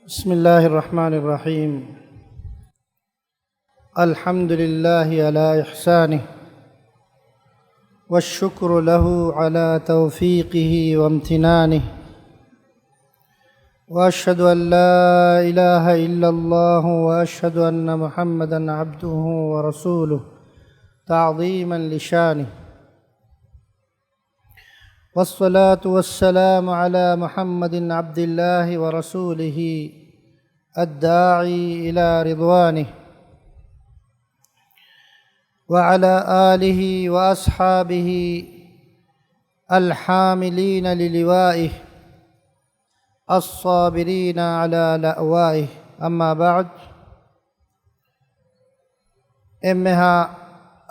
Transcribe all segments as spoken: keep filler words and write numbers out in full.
بسم الله الرحمن الرحيم. الحمد لله على إحسانه، والشكر له على توفيقه وامتنانه، وأشهد أن لا إله إلا الله، وأشهد أن محمدا عبده ورسوله، تعظيما لشانه. والصلاة والسلام على محمد عبد الله ورسوله، الداعي إلى رضوانه، وعلى آله وأصحابه الحاملين للوائه، الصابرين على لأوائه. أما بعد، އެންމެހާ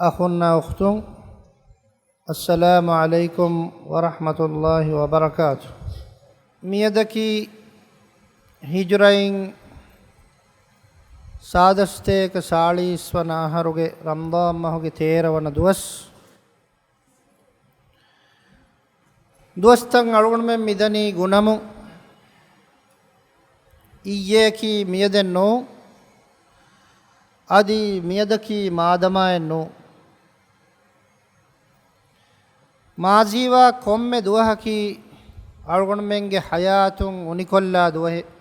އަޚުންނާ އުޚްތުން، އައްސަލާމު ޢަލައިކުމް ވަރަޙްމަތުﷲި ވަބަރަކާތު. މިއަދަކީ ހިޖުރައިން ސާދަސްތޭކަ ސާޅީސް ވަނަ އަހަރުގެ ރަމަޟާން މަހުގެ ތޭރަ ވަނަ ދުވަސް. ދުވަސްތައް އަޅުގަނޑުމެން މިދަނީ ގުނަމުން. އިއްޔެއަކީ މިއަދެއް ނޫން. އަދި މިއަދަކީ މާދަމާއެއް ނޫން. މާޒީވާ ކޮންމެ ދުވަހަކީ އަޅުގަނޑުމެންގެ ޙަޔާތުން އުނިކޮށްލާ ދުވަހެއް.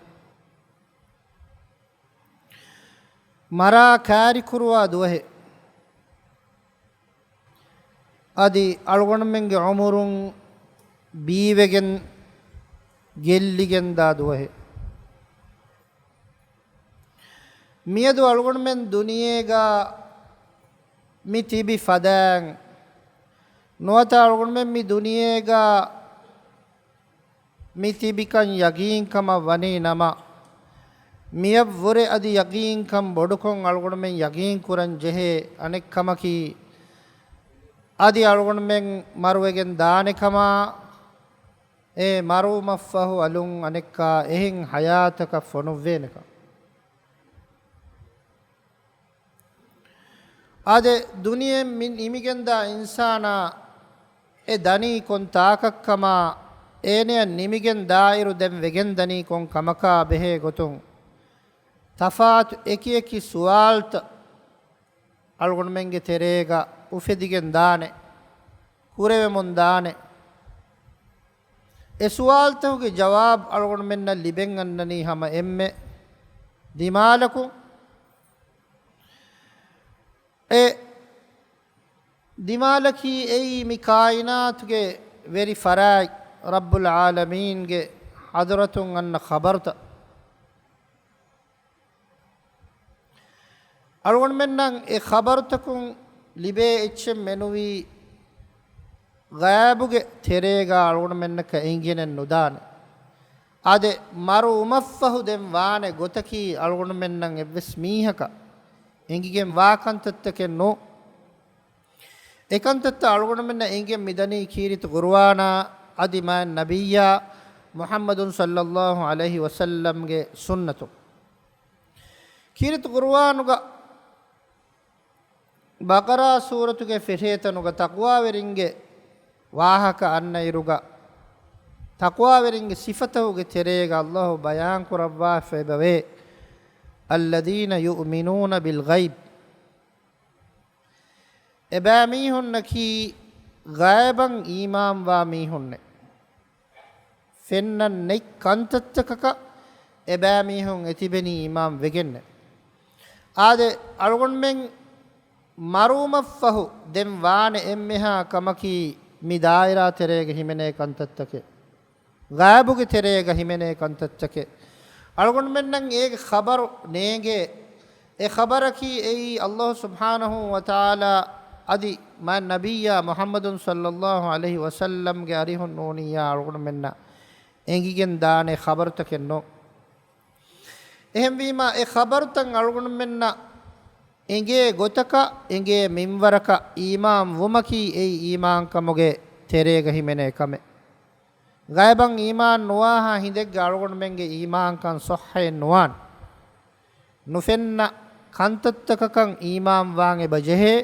މަރާ ކާރިކުރުވާ ދުވަހެއް. އަދި އަޅުގަނޑުމެންގެ ޢުމުރުން ބީވެގެން ގެއްލިގެންދާ ދުވަހެއް. މިއަދު އަޅުގަނޑުމެން ދުނިޔޭގަ މި ތިބި ފަދައިން ނުވަތަ އަޅުގަނޑުމެން މި ދުނިޔޭގަ މި ތިބިކަން ޔަގީންކަމަށް ވަނީ ނަމަ، މިއަށްވުރެ އަދި ޔަގީންކަން ބޮޑުކޮށް އަޅުގަނޑުމެން ޔަގީން ކުރަން ޖެހޭ އަނެއް ކަމަކީ، އަދި އަޅުގަނޑުމެން މަރުވެގެން ދާނެ ކަމާ، އެ މަރުވުމަށްފަހު އަލުން އަނެއްކާ އެހެން ޙަޔާތަކަށް ފޮނުއްވޭނެކަން. އާދެ، ދުނިޔެއިން މި ނިމިގެންދާ އިންސާނާ އެ ދަނީ ކޮން ތާކަށްކަމާ، އޭނަޔަށް ނިމިގެން ދާއިރު ދެން ވެގެންދަނީ ކޮން ކަމަކާ ބެހޭ ގޮތުން، ތަފާތު އެކިއެކި ސުވާލުތައް އަޅުގަނޑުމެންގެ ތެރޭގަ އުފެދިގެން ދާނެ، ކުރެވެމުން ދާނެ. އެ ސުވާލުތަކުގެ ޖަވާބު އަޅުގަނޑުމެންނަށް ލިބެން އަންނަނީ ހަމަ އެންމެ ދިމާލަކުން. އެ ދިމާލަކީ އެއީ މި ކާއިނާތުގެ ވެރި ފަރާތް ރައްބުލް ޢާލަމީންގެ ޙަޟްރަތުން އަންނަ ޚަބަރުތައް. އަޅުގަނޑުމެންނަށް އެ ޚަބަރުތަކުން ލިބޭ އެއްޗެއް މެނުވީ، ޣައިބުގެ ތެރޭގަ އަޅުގަނޑުމެންނަކަށް އެނގިގެނެއް ނުދާނެ. އާދެ، މަރުވުމަށްފަހު ދެން ވާނެ ގޮތަކީ އަޅުގަނޑުމެންނަށް އެއްވެސް މީހަކަށް އެނގިގެން ވާ ކަންތައްތަކެއް ނޫން. އެކަންތައްތައް އަޅުގަނޑުމެންނަށް އެނގެން މިދަނީ ކީރިތި ޤުރުއާނާ އަދި މާތް ނަބިއްޔާ މުޙައްމަދު ޞައްލައްލާހު ޢަލައިހި ވަސައްލަމްގެ ސުންނަތުން. ކީރިތި ޤުރުއާނުގަ ބަޤަރާ ސޫރަތުގެ ފިރިހެން ތަނުގަ ތަޤްވާވެރިންގެ ވާހަކަ އަންނައިރުގަ، ތަޤްވާވެރިންގެ ސިފަތަކުގެ ތެރޭގަ ﷲ ބަޔާންކުރައްވާފައި އެބަވޭ، الذين يؤمنون بالغيب. އެބައިމީހުންނަކީ ޣައިބަށް އީމާންވާ މީހުންނެއް. ފެންނަން ނެތް ކަންތައްތަކަކަށް އެބައިމީހުން އެތިބެނީ އީމާން ވެގެންނެއް. އާދެ، އަޅުގަނޑުމެން މަރުވުމަށްފަހު ދެން ވާނެ އެންމެހާ ކަމަކީ މި ދާއިރާ ތެރޭގަ ހިމެނޭ ކަންތައްތަކެއް. ޣައިބުގެ ތެރޭގަ ހިމެނޭ ކަންތައްތަކެއް. އަޅުގަނޑުމެންނަށް އޭގެ ޚަބަރު ނޭނގޭ. އެ ޚަބަރަކީ އެއީ ﷲ ސުބްޙާނަހޫ ވަތަޢާލާ އަދި މާތް ނަބިއްޔާ މުޙައްމަދު ޞައްލައްލާހު ޢަލައިހި ވަސައްލަމްގެ އަރިހުން ނޫނިއްޔާ އަޅުގަނޑުމެންނަށް އެނގިގެން ދާނެ ޚަބަރުތަކެއް ނޫން. އެހެންވީމާ، އެ ޚަބަރުތައް އަޅުގަނޑުމެންނަށް އެނގޭ ގޮތަކަށް، އެނގޭ މިންވަރަކަށް އީމާން ވުމަކީ އެއީ އީމާންކަމުގެ ތެރޭގަ ހިމެނޭ ކަމެއް. ޣައިބަށް އީމާން ނުވާހާ ހިނދެއްގަ އަޅުގަނޑުމެންގެ އީމާންކަން ޞައްޙައެއް ނުވާނެ. ނުފެންނަ ކަންތައްތަކަކަށް އީމާންވާން އެބަ ޖެހޭ.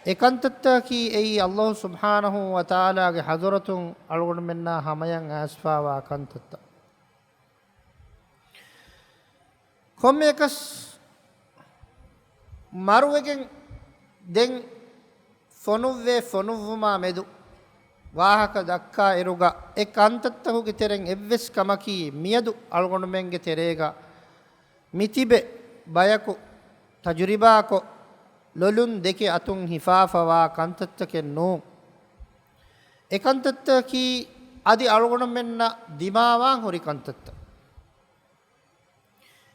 އެ ކަންތައްތަކަކީ އެއީ ﷲ ސުބްޙާނަހޫ ވަތަޢާލާގެ ޙަޟްރަތުން އަޅުގަނޑުމެންނާ ހަމަޔަށް އައިސްފާވާ ކަންތައްތައް. ކޮންމެއަކަސް މަރުވެގެން ދެން ފޮނުއްވޭ ފޮނުއްވުމާ މެދު ވާހަކަ ދައްކާ އިރުގަ އެ ކަންތައްތަކުގެ ތެރެއިން އެއްވެސް ކަމަކީ މިއަދު އަޅުގަނޑުމެންގެ ތެރޭގަ މިތިބެ ބަޔަކު ތަޖުރިބާކޮށް، ލޮލުން ދެކެ އަތުން ހިފާފަވާ ކަންތައްތަކެއް ނޫން. އެ ކަންތައްތަކީ އަދި އަޅުގަނޑުމެންނަށް ދިމާވާން ހުރި ކަންތައްތައް.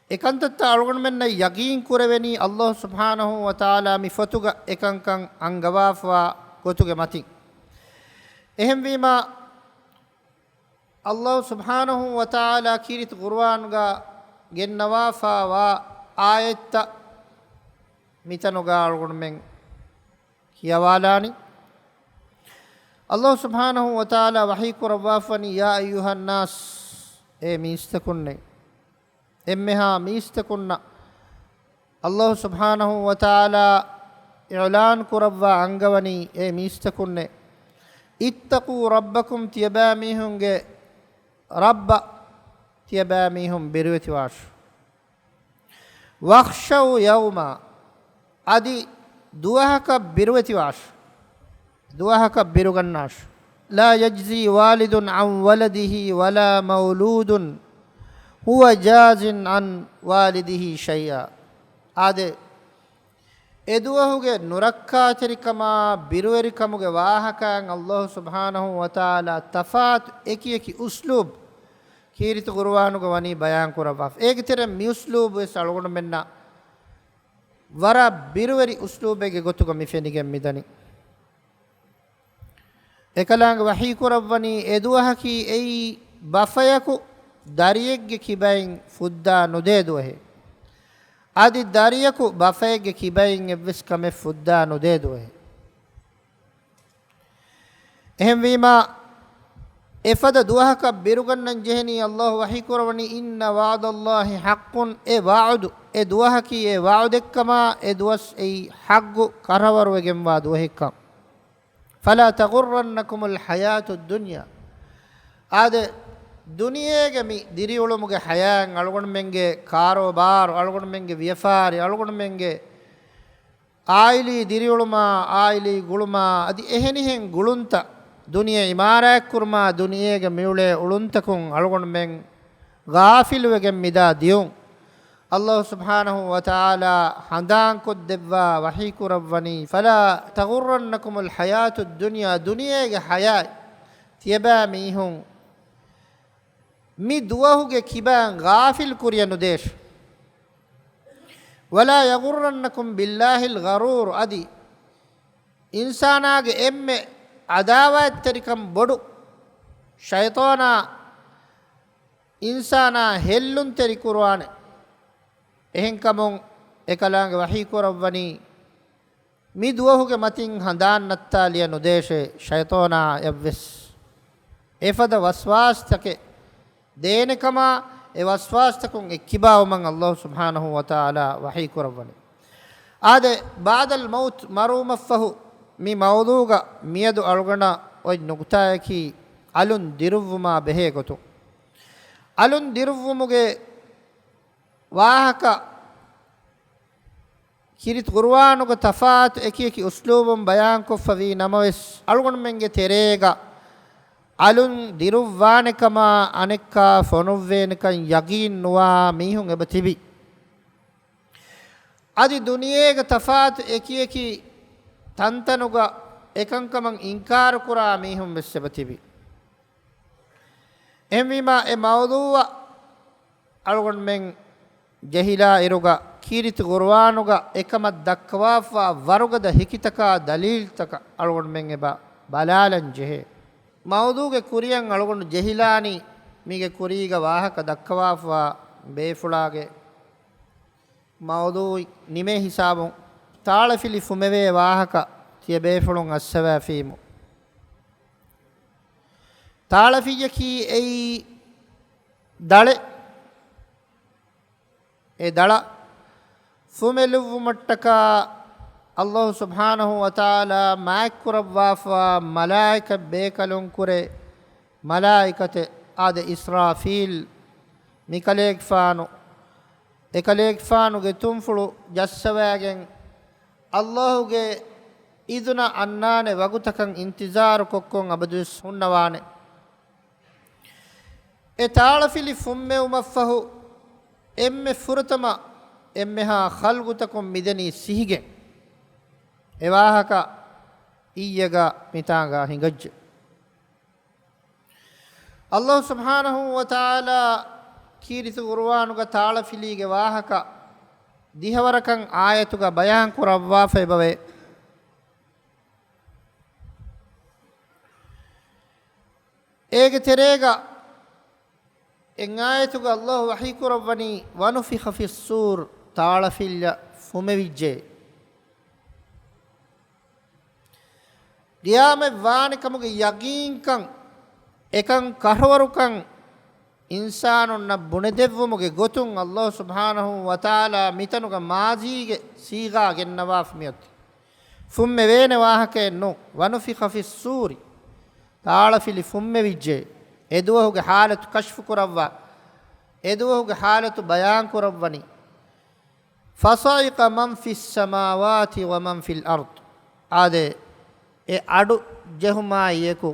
އެ ކަންތައްތައް އަޅުގަނޑުމެންނަށް ޔަގީން ކުރެވެނީ އައްލާހު ސުބްޙާނަހު ވަތަޢާލާ މި ފޮތުގަ އެކަންކަން އަންގަވާފަވާ ގޮތުގެ މަތިން. އެހެންވީމާ، އައްލާހު ސުބްޙާނަހު ވަތަޢާލާ ކީރިތި ޤުރުއާނުގަ ގެންނަވާފަވާ އާޔަތްތައް މިތަނުގަ އަޅުގަނޑުމެން ކިޔަވާލާނީ. އައްލާހު ސުބްޙާނަހު ވަތަޢާލާ ވަޙީ ކުރައްވާފަވަނީ، يا أيها الناس، އޭ މީސްތަކުންނޭ، އެންމެހާ މީސްތަކުންނަށް އައްލާހު ސުބްޙާނަހު ވަތަޢާލާ އިޢުލާން ކުރައްވާ އަންގަވަނީ، އޭ މީސްތަކުންނޭ، اتقوا ربكم، ތިޔަބައިމީހުންގެ ރައްބަށް ތިޔަބައިމީހުން ބިރުވެތިވާށި. واخشوا يوما، އަދި ދުވަހަކަށް ބިރުވެތިވާށި. ދުވަހަކަށް ބިރުގަންނާށި. لا يجزي والد عن ولده ولا مولود هو جاز عن والده شيئا. އާދެ، އެ ދުވަހުގެ ނުރައްކާތެރިކަމާ ބިރުވެރިކަމުގެ ވާހަކައިން އައްލާހު ސުބްޙާނަހު ވަތަޢާލާ ތަފާތު އެކިއެކި އުސްލޫބް ކީރިތި ޤުރުއާނުގަ ވަނީ ބަޔާން ކުރައްވާފަ. އޭގެ ތެރެއިން މި އުސްލޫބު ވެސް އަޅުގަނޑުމެންނަށް ވަރަށް ބިރުވެރި އުސްލޫބެއްގެ ގޮތުގަ މި ފެނިގެން މިދަނީ. އެކަލާނގެ ވަޙީ ކުރައްވަނީ، އެ ދުވަހަކީ އެއީ ބަފަޔަކު ދަރިއެއްގެ ކިބައިން ފުއްދާ ނުދޭ ދުވަހެއް. އަދި ދަރިޔަކު ބަފައެއްގެ ކިބައިން އެއްވެސް ކަމެއް ފުއްދާ ނުދޭ ދުވަހެއް. އެހެންވީމާ، އެފަދަ ދުވަހަކަށް ބިރުގަންނަން ޖެހެނީ އައްލާހު ވަޙީ ކުރަވަނީ، إن وعد الله حق، އެ ވަޢުދު، އެ ދުވަހަކީ އެ ވަޢުދެއްކަމާ، އެ ދުވަސް އެއީ ޙައްޤު ކަށަވަރުވެގެންވާ ދުވަހެއްކަން. فلا تغرنكم الحياة الدنيا. އާދެ، ދުނިޔޭގެ މި ދިރިއުޅުމުގެ ޙަޔާތް، އަޅުގަނޑުމެންގެ ކާރޯބާރު، އަޅުގަނޑުމެންގެ ވިޔަފާރި، އަޅުގަނޑުމެންގެ އާއިލީ ދިރިއުޅުމާ، އާއިލީ ގުޅުމާ، އަދި އެހެނިހެން ގުޅުންތައް، ދުނިޔެ އިމާރާތްކުރުމާ، ދުނިޔޭގެ މިއުޅޭ އުޅުންތަކުން އަޅުގަނޑުމެން ޣާފިލުވެގެން މިދާ ދިޔުން. އައްލާހު ސުބްޙާނަހު ވަތަޢާލާ ހަނދާންކޮށްދެއްވާ ވަޙީ ކުރައްވަނީ، فلا تغرنكم الحياة الدنيا، ދުނިޔޭގެ ޙަޔާތް ތިޔަބައިމީހުން މި ދުވަހުގެ ކިބައިން ޣާފިލް ކުރިޔަށް ނުދޭށި. ولا يغرنكم بالله الغرور، އަދި އިންސާނާގެ އެންމެ ޢަދާވާތްތެރިކަން ބޮޑު ޝައިޠާނާ އިންސާނާ ހެއްލުންތެރި ކުރުވާނެ. އެހެންކަމުން އެކަލާނގެ ވަޙީ ކުރައްވަނީ، މި ދުވަހުގެ މަތިން ހަނދާން ނައްތާލިޔަ ނުދޭށޭ ޝައިޠާނާއަށްވެސް. އެފަދަ ވަސްވާސްތަކެއް ދޭނެކަމާ، އެ ވަސްވާސްތަކުން އެއްކިބާވުމަށް އައްލާހު ސުބްޙާނަހު ވަތަޢާލާ ވަޙީ ކުރައްވަނީ. އާދެ، ބަޢްދަލް މައުތު، މަރުވުމަށްފަހު މި މައުޟޫޢުގަ މިއަދު އަޅުގަނޑަށް އޮތް ނުކުތާއަކީ އަލުން ދިރުއްވުމާ ބެހޭ ގޮތުން. އަލުން ދިރުއްވުމުގެ ވާހަކަ ކީރިތި ޤުރުއާނުގަ ތަފާތު އެކިއެކި އުސްލޫބުން ބަޔާންކޮށްފަވީ ނަމަވެސް، އަޅުގަނޑުމެންގެ ތެރޭގަ އަލުން ދިރުއްވާނެކަމާ އަނެއްކާ ފޮނުއްވޭނެކަން ޔަގީން ނުވާ މީހުން އެބަ ތިބި. އަދި ދުނިޔޭގަ ތަފާތު އެކިއެކި ތަންތަނުގަ އެކަންކަމަށް އިންކާރުކުރާ މީހުން ވެސް އެބަ ތިބި. އެހެންވީމާ، އެ މައުޟޫޢަށް އަޅުގަނޑުމެން ޖެހިލާ އިރުގަ، ކީރިތި ޤުރުއާނުގަ އެކަމަށް ދައްކަވާފަވާ ވަރުގަދަ ހިކިތަކާ ދަލީލްތަކަށް އަޅުގަނޑުމެން އެބަ ބަލާލަން ޖެހޭ. މައުޟޫޢުގެ ކުރިއަށް އަޅުގަނޑު ޖެހިލާނީ، މީގެ ކުރީގަ ވާހަކަ ދައްކަވާފަވާ ބޭފުޅާގެ މައުޟޫޢު ނިމޭ ހިސާބުން، ތާޅަފިލި ފުމެވޭ ވާހަކަ ތިޔަބޭފުޅުން އައްސަވާފީމު. ތާޅަފިއްޔަކީ އެއީ ދަޅެއް. އެ ދަޅަށް ފުމެލުއްވުމަށްޓަކާ އައްލާހު ސުބްޙާނަހު ވަތަޢާލާ މާތްކުރައްވާފަވާ މަލާއިކަތް ބޭކަލުން ކުރެ މަލާއިކަތެއް، އާދެ، އިސްރާފީލް، މިކަލޭގެފާނު އެކަލޭގެފާނުގެ ތުންފުޅު ޖައްސަވައިގެން، އައްލާހުގެ އިޒުނަށް އަންނާނެ ވަގުތަކަށް އިންތިޒާރު ކޮށްކޮށް އަބަދުވެސް ހުންނަވާނެ. އެ ތާޅަފިލި ފުންމެވުމަށްފަހު، އެންމެ ފުރަތަމަ އެންމެހާ ޚަލްގުތަކުން މިދެނީ ސިހިގެން. އެ ވާހަކަ އިއްޔެގަ މިތާނގަ ހިނގައްޖެ. އައްލާހު ސުބްޙާނަހު ވަތަޢާލާ ކީރިތި ޤުރުއާނުގަ ތާޅަފިލީގެ ވާހަކަ ދިހަވަރަކަށް އާޔަތުގަ ބަޔާން ކުރައްވާފައިބަވޭ. އޭގެ ތެރޭގަ އެއް އާޔަތުގަ އައްލާހު ވަޙީ ކުރައްވަނީ، "ވަނުފިޚަ ފިއްޞޫރް"، ތާޅަފިއްޔަ ފުމެވިއްޖެ. ޤިޔާމަތް ވާނެ ކަމުގެ ޔަޤީންކަން، އެކަން ކަށަވަރުކަން އިންސާނުންނަށް ބުނެދެއްވުމުގެ ގޮތުން އައްލާހު ސުބްޙާނަހު ވަތަޢާލާ މިތަނުގަ މާޒީގެ ސީޣާ ގެންނަވާފަ މިއޮތީ. ފުންމެވޭނެ ވާހަކައެއް ނޫން. "ވަނުފިޚަ ފިއްޞޫރި"، ތާޅަފިލި ފުންމެވިއްޖެ. އެދުވަހުގެ ޙާލަތު ކަޝްފު ކުރައްވާ، އެދުވަހުގެ ޙާލަތު ބަޔާން ކުރައްވަނީ. "ފަޞަޢިޤަ މަން ފިއްސަމާވާތި ވަމަން ފިލް އަރްޟް." އާދެ، އެ އަޑު ޖެހުމާއިއެކު،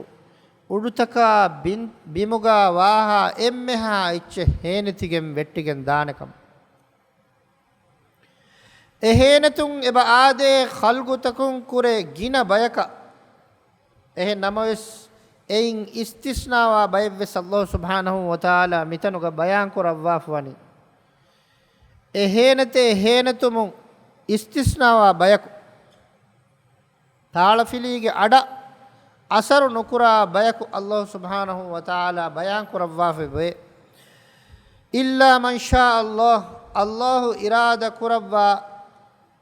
އުޑުތަކާ ބިން-، ބިމުގާ ވާހާ އެންމެހާ އެއްޗެއް ހޭނެތިގެން ވެއްޓިގެން ދާނެކަމަށް. އެ ހޭނެތުން އެބަ އާދޭ ޚަލްގުތަކުން ކުރެ ގިނަ ބަޔަކަށް. އެހެން ނަމަވެސް، އެއިން އިސްތިސްނާވާ ބައެއްވެސް އައްލާހު ސުބްޙާނަހު ވަތަޢާލާ މިތަނުގަ ބަޔާން ކުރައްވާފަ ވަނީ. އެ ހޭނެތޭ ހޭނެތުމުން އިސްތިސްނާވާ ބަޔަކު، ތާޅަފިލީގެ އަޑަށް އަސަރު ނުކުރާ ބަޔަކު އައްލާހު ސުބްޙާނަހު ވަތަޢާލާ ބަޔާން ކުރައްވާފައި ވޭ. "އިއްލާ މަން ޝާ އައްލާހް"، އައްލާހު އިރާދަ ކުރައްވާ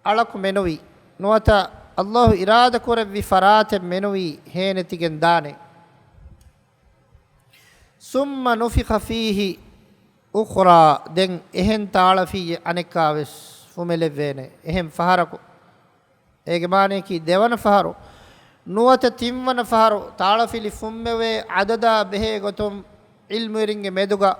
އަޅަކު މެނުވީ، ނުވަތަ އައްލާހު އިރާދަ ކުރެއްވި ފަރާތެއް މެނުވީ ހޭނެތިގެން ދާނެ. ސުއްމަ ނުފިޚަ ފީހި އުޚްރާ، ދެން އެހެން ތާޅަފިއްޔެއް އަނެއްކާވެސް ފުމެލެއްވޭނެ. އެހެން ފަހަރަކު، އޭގެ މާނަޔަކީ ދެވަނަ ފަހަރު، ނުވަތަ ތިންވަނަ ފަހަރު ތާޅަފިލި ފުންމެވޭ ޢަދަދާ ބެހޭ ގޮތުން ޢިލްމުވެރިންގެ މެދުގަ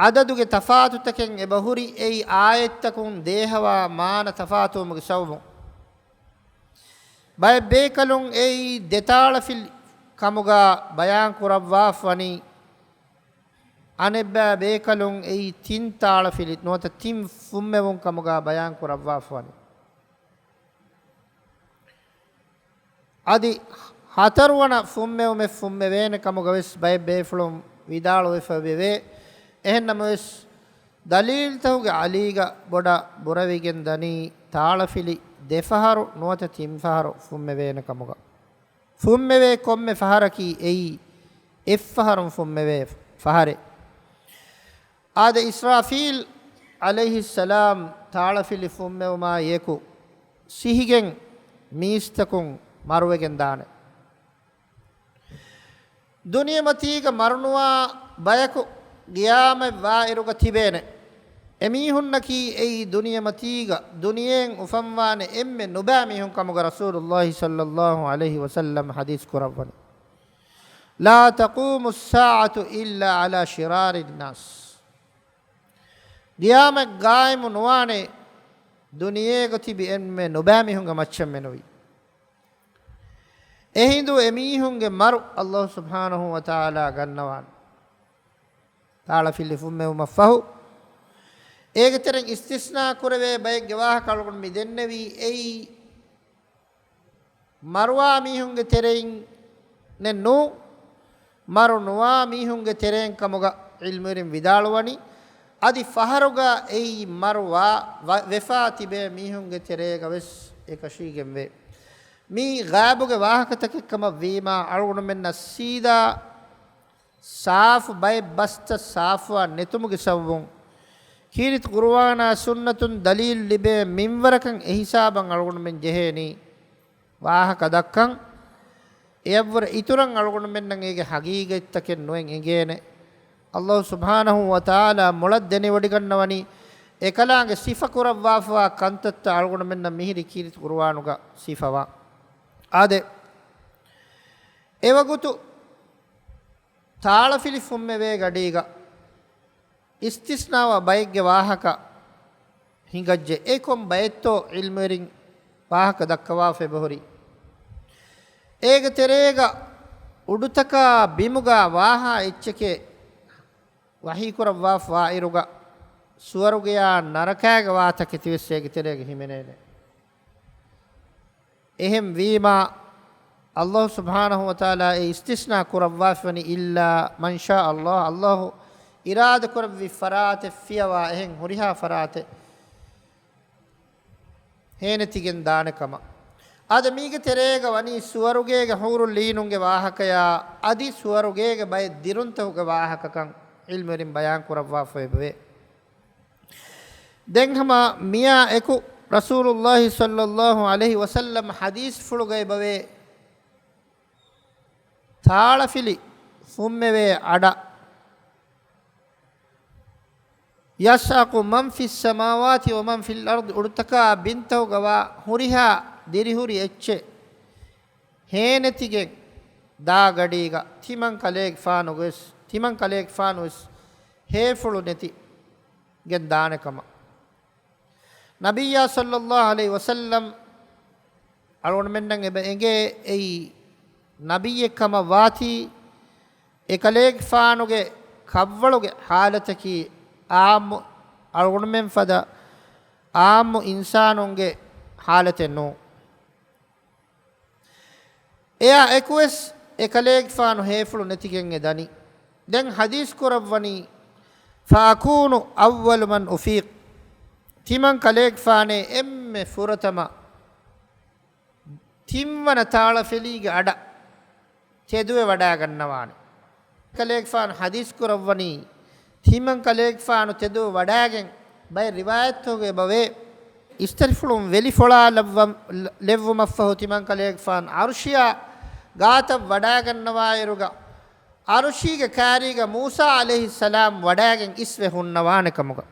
ޢަދަދުގެ ތަފާތުތަކެއް އެބަހުރި. އެއީ އާޔަތްތަކުން ދޭހަވާ މާނަ ތަފާތުވުމުގެ ސަބަބުން. ބައެއް ބޭކަލުން އެއީ ދެތާޅަފިލި ކަމުގަ ބަޔާން ކުރައްވާފަ ވަނީ، އަނެއްބައި ބޭކަލުން އެއީ ތިން ތާޅަފިލި ނުވަތަ ތިން ފުންމެވުން ކަމުގަ ބަޔާން ކުރައްވާފަ ވަނީ. އަދި ހަތަރުވަނަ ފުންމެވުމެއް ފުންމެވޭނެ ކަމުގަވެސް ބައެއް ބޭފުޅުން ވިދާޅުވެފަ ވެވޭ. އެހެންނަމަވެސް، ދަލީލްތަކުގެ އަލީގަ ބޮޑަށް ބުރަވިގެން ދަނީ ތާޅަފިލި ދެފަހަރު ނުވަތަ ތިންފަހަރު ފުންމެވޭނެ ކަމުގަ. ފުންމެވޭ ކޮންމެ ފަހަރަކީ އެއީ އެއްފަހަރުން ފުންމެވޭ ފަހަރެއް. އާދެ، އިސްރާފީލް ޢަލައިހިއްސަލާމް ތާޅަފިލި ފުންމެވުމާއިއެކު ސިހިގެން މީސްތަކުން މަރުވެގެން ދާނެ. ދުނިޔެމަތީގަ މަރުނުވާ ބަޔަކު ޤިޔާމަތް ވާއިރުގަ ތިބޭނެ. އެމީހުންނަކީ އެއީ ދުނިޔެމަތީގަ ދުނިޔެއިން އުފަންވާނެ އެންމެ ނުބައި މީހުން ކަމުގަ ރަސޫލުﷲ ޞައްލަﷲ ޢަލައިހި ވަސައްލަމް ޙަދީޘް ކުރައްވަނީ. "لا تقوم الساعة إلا على شرار الناس." ޤިޔާމަތް ޤާއިމު ނުވާނެ ދުނިޔޭގަ ތިބި އެންމެ ނުބައި މީހުންގެ މައްޗަށް މެނުވީ. އެހިނދު އެމީހުންގެ މަރު އައްލާހު ސުބްޙާނަހު ވަތަޢާލާ ގަންނަވާނެ. ތާޅަފިލި ފުންމެވުމަށްފަހު، އޭގެ ތެރެއިން އިސްތިސްނާ ކުރެވޭ ބައެއްގެ ވާހަކަ އަޅުގަނޑު މި ދެންނެވީ. އެއީ މަރުވާ މީހުންގެ ތެރެއިން ނޫ، މަރު ނުވާ މީހުންގެ ތެރެއިން ކަމުގަ ޢިލްމުވެރިން ވިދާޅުވަނީ. އަދި ފަހަރުގަ އެއީ މަރުވާ، ވަ-، ވެފާ ތިބޭ މީހުންގެ ތެރޭގަ ވެސް އެކަށީގެންވޭ. މީ ޣައިބުގެ ވާހަކަތަކެއް ކަމަށް ވީމާ، އަޅުގަނޑުމެންނަށް ސީދާ ސާފު ބައެއް ބަސްތައް ސާފުވާ ނެތުމުގެ ސަބަބުން، ކީރިތި ޤުރުއާނާ ސުންނަތުން ދަލީލު ލިބޭ މިންވަރަކަށް އެހިސާބަށް އަޅުގަނޑުމެން ޖެހޭނީ ވާހަކަ ދައްކަން. އެއަށްވުރެ އިތުރަށް އަޅުގަނޑުމެންނަށް އޭގެ ޙަޤީޤަތްތަކެއް ނުއެއް އެނގޭނެ. އައްލާހު ސުބްޙާނަހު ވަތަޢާލާ މޮޅަށް ދެނެވޮޑިގަންނަވަނީ، އެކަލާނގެ ސިފަ ކުރައްވާފަވާ ކަންތައްތައް އަޅުގަނޑުމެންނަށް މިހިރީ ކީރިތި ޤުރުއާނުގަ ސިފަވާ. އާދެ، އެވަގުތު ތާޅަފިލި ފުންމެވޭ ގަޑީގަ އިސްތިސްނާވާ ބައެއްގެ ވާހަކަ ހިނގައްޖެ. އެ ކޮން ބައެއްތޯ ޢިލްމުވެރިން ވާހަކަ ދައްކަވާފަ އެބަހުރި. އޭގެ ތެރޭގަ އުޑުތަކާ ބިމުގަ ވާހާ އެއްޗެކޭ ވަޙީކުރައްވާފަވާއިރުގަ ސުވަރުގެޔާ ނަރަކާގެ ވާތަކެތިވެސް އޭގެ ތެރޭގަ ހިމެނޭނެ. އެހެން ވީމާ، ﷲ ސުބްޙާނަހޫ ވަތަޢާލާ އެ އިސްތިސްނާ ކުރައްވާފަވަނީ އިއްލާ މަން ޝާ ﷲ، ﷲ އިރާދަކުރެއްވި ފަރާތެއް ފިޔަވާ އެހެން ހުރިހާ ފަރާތެއް ހޭނެތިގެން ދާނެ ކަމަށް. އާދެ، މީގެ ތެރޭގަ ވަނީ ސުވަރުގޭގެ ޙޫރުލްޢީނުންގެ ވާހަކަޔާ އަދި ސުވަރުގޭގެ ބައެއް ދިރުންތަކުގެ ވާހަކަކަން ޢިލްމުވެރިން ބަޔާން ކުރައްވާފައި އެބަވޭ. ދެން ހަމަ މިއާ އެކު ރަސޫލުﷲ ޞައްލަﷲ ޢަލައިހި ވަސައްލަމް ޙަދީޘްފުޅުގައި އެބަވޭ، ތާޅަފިލި ފުންމެވޭ އަޑަށް، ޔަޞްޢަޤު މަން ފިއްސަމާވާތި ވަމަން ފިލް އަރްޟި، އުޑުތަކާ ބިންތަކުގަވާ ހުރިހާ ދިރިހުރި އެއްޗެއް ހޭނެތިގެން ދާ ގަޑީގަ ތިމަން ކަލޭގެފާނުގެވެސް، ތިމަން ކަލޭގެފާނުވެސް ހޭފުޅު ނެތިގެން ދާނެ ކަމަށް. ނަބިއްޔާ ޞައްލަﷲ ޢަލައިހި ވަސައްލަމް އަޅުގަނޑުމެންނަށް އެބަ އެނގޭ އެއީ ނަބިއްޔެއް ކަމަށް ވާތީ، އެކަލޭގެފާނުގެ ކަށްވަޅުގެ ޙާލަތަކީ އާއްމު އަޅުގަނޑުމެން ފަދަ އާއްމު އިންސާނުންގެ ޙާލަތެއް ނޫން. އެއާ އެކުވެސް އެކަލޭގެފާނު ހޭފުޅު ނެތިގެން އެ ދަނީ. ދެން ޙަދީޘް ކުރައްވަނީ، ފައަކޫނު އައްވަލު މަން އުފީޤް، ތިމަން ކަލޭގެފާނޭ އެންމެ ފުރަތަމަ ތިންވަނަ ތާޅަފިލީގެ އަޑަށް ތެދުވެ ވަޑާގަންނަވާނެ. ކަލޭގެފާނު ޙަދީޘް ކުރައްވަނީ، ތިމަން ކަލޭގެފާނު ތެދުވެ ވަޑާގެން ބައެއް ރިވާޔަތްތަކުގައި އެބަވޭ، އިސްތަށިފުޅުން ވެލި ފޮޅާލައްވަ-، ލެއްވުމަށްފަހު ތިމަން ކަލޭގެފާނު ޢަރުޝިޔާ ގާތަށް ވަޑާގަންނަވާއިރުގަ، ޢަރުޝީގެ ކާރީގަ މޫސާ ޢަލައިހިއްސަލާމް ވަޑާގެން އިސްވެ ހުންނަވާނެ ކަމުގަ.